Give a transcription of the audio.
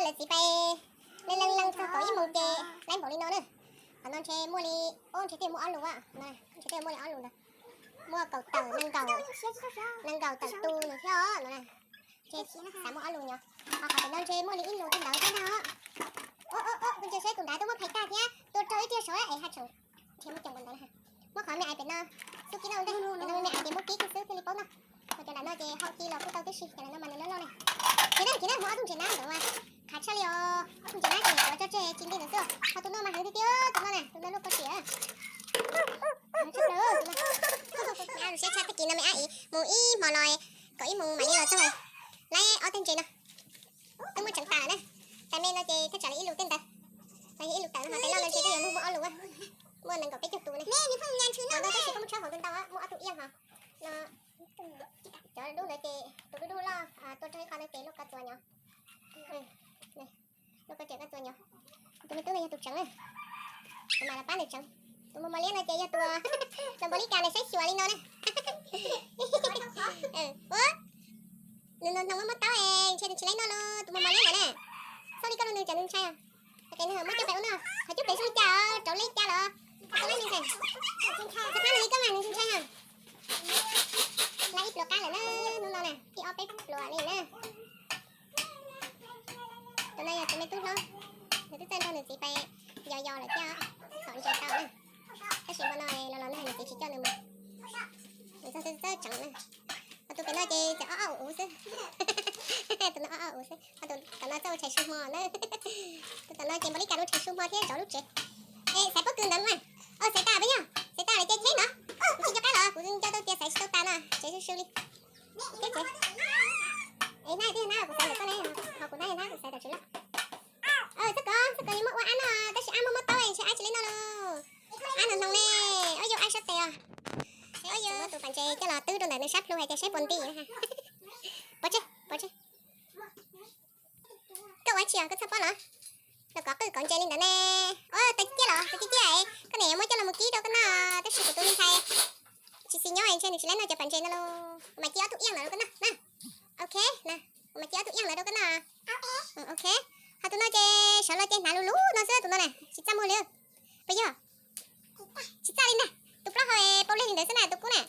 Lawv txiv pais leej leej leej txog kaum ib moos ces laib npaum li no na. Qhov no ntshe muaj li, o ntshe twb muaj ob lus, ntshe twb muaj li ob lus ntawd. Muaj kaum tawm nees nkaum, nees nkaum tawm tus nws thiab os no. Ntshe xav muaj ob lus nyob. Ho qhov pem no ntshe muaj li ib lus tej ntawd thiab ntag os. Ua ua ua, kuv ntsia seb tus nrad twb muab phais tag thiab tua raug ib tiag saud es haj tseem nrhiav muaj coob npaum ntawd na. Muab qhov me ais pem no xub kib loj ntej, pem no me ais ces muab kib kiag xwb thiaj li paub noj. Ho cov nram no ces hau ci los kuj tau tib si, cov nram no mas nws loj loj na. Ces na, ces na muab ob tug ntses na ntawd mas khav tshaj li os. Ob tug ntses na ces yuav tso tseg ci nti ntawd xwb. Ho tus no mas heev tiag tiag, tus no na, tus no luaj koj sim. Siab tshaj tag kis no me ab ib mus ib hmo los, kaum ib mus mam li los txog. Laib ob teg ntses no twb muab tseev tas lawm na. Tais me no ces thaj tsam li ib lus tej ntawd. Los yog ib lus tawm no, ho tais loj no ntshe twb yuav muaj ob lus, muaj nees nkaum peb caug tus ne. Tus no tab sis koj muab tshawb hauv ntau ntau, muaj ob tug iab ho. No cov dub ntawd ces tus dub dub loj tua raug ib qho ntawd ces luaj koj txuas nyob. Luaj koj tseem koj txuas nyob. Tus me tub no yog tus tseev, tus mas los pab nws tseev. Tus mos mos liab no ces yog tus los npaum li cas nws saib xyuas li no na. Ua, nws no hnoos muab muab taub es ntshe nws tsis laib noj los tus mos mos liab ntawd na. Txhob li koj lub nws cov nws ntshai. Tes nws muab coj pem ua noj, qhov cub pem zoo li cas, rau li cas los tau laib nws ntshai. Xav phab nws li koj mas nws ntshai ha. Laib ib pluas qab lawm na, hnub no na, ib ob peb pluas li na. Tus no yog tus me tub hlob, nws twb txawj nrog nws txiv pais yos yos lawm thiab, txhom ntses tau na. Tab sis hmo no los los nag nws txiv tsis coj nws mus, nws txawj txawj tseev na. Ho tus pem no ces txawm ob ob uv xwb. Tus no ob ob uv xwb, ho tus tom no txawj ua tshais su hmo na. Tus tom no ces npaum li cas ua tshais su hmo thiab zov lub tsev. Es xaiv pob kws ntawd mas, xaiv tas peb yog xaiv tas lawm ces cheb no. Kuv tsis nco qab los kuv nco tau tias xaiv tsis tau tas no, tsev su su li. Teb tsev. Es hnab twb yog hnab kuv xaiv ntawm koj ne, ho kuv hnab yog hnab kuv xaiv tom tsev lawm. Txoj kov, txoj kov muab ua ab noj tab sis ab muab muab taub ntshe ab tsis li noj lauj. Ab no hnoos ne, ob yus ab sab tes os. Ob yus muab tus pas ntses coj los twb rau ntawm nws sab plhu hais tias saib puas nti. Pov tseg, pov tseg. Koj ua tsi os, koj txhawj pob los? Los kov qwj kov ntses li ntawd ne. Ua tau ciaj los, tau ciaj ciaj es koj niam yuav muab coj los mus kib rau koj noj, tab sis kuv tus me ntxhais tsis xis nyob es ntshe nws tsis laib noj cov pas ntses no los. Kuv mam cia ob tug iab ntawd rau koj noj na. Ok na, kuv mam cia ob tug iab ntawd rau koj noj. Ok. Ho tus no ces sawv los ces hnav lus lus no xwb tus no na, tsis txaj muag li. Puas yog? Tsis txaj li ntag, tus plaub hau paub leg li ntawd xwb na tus kub na.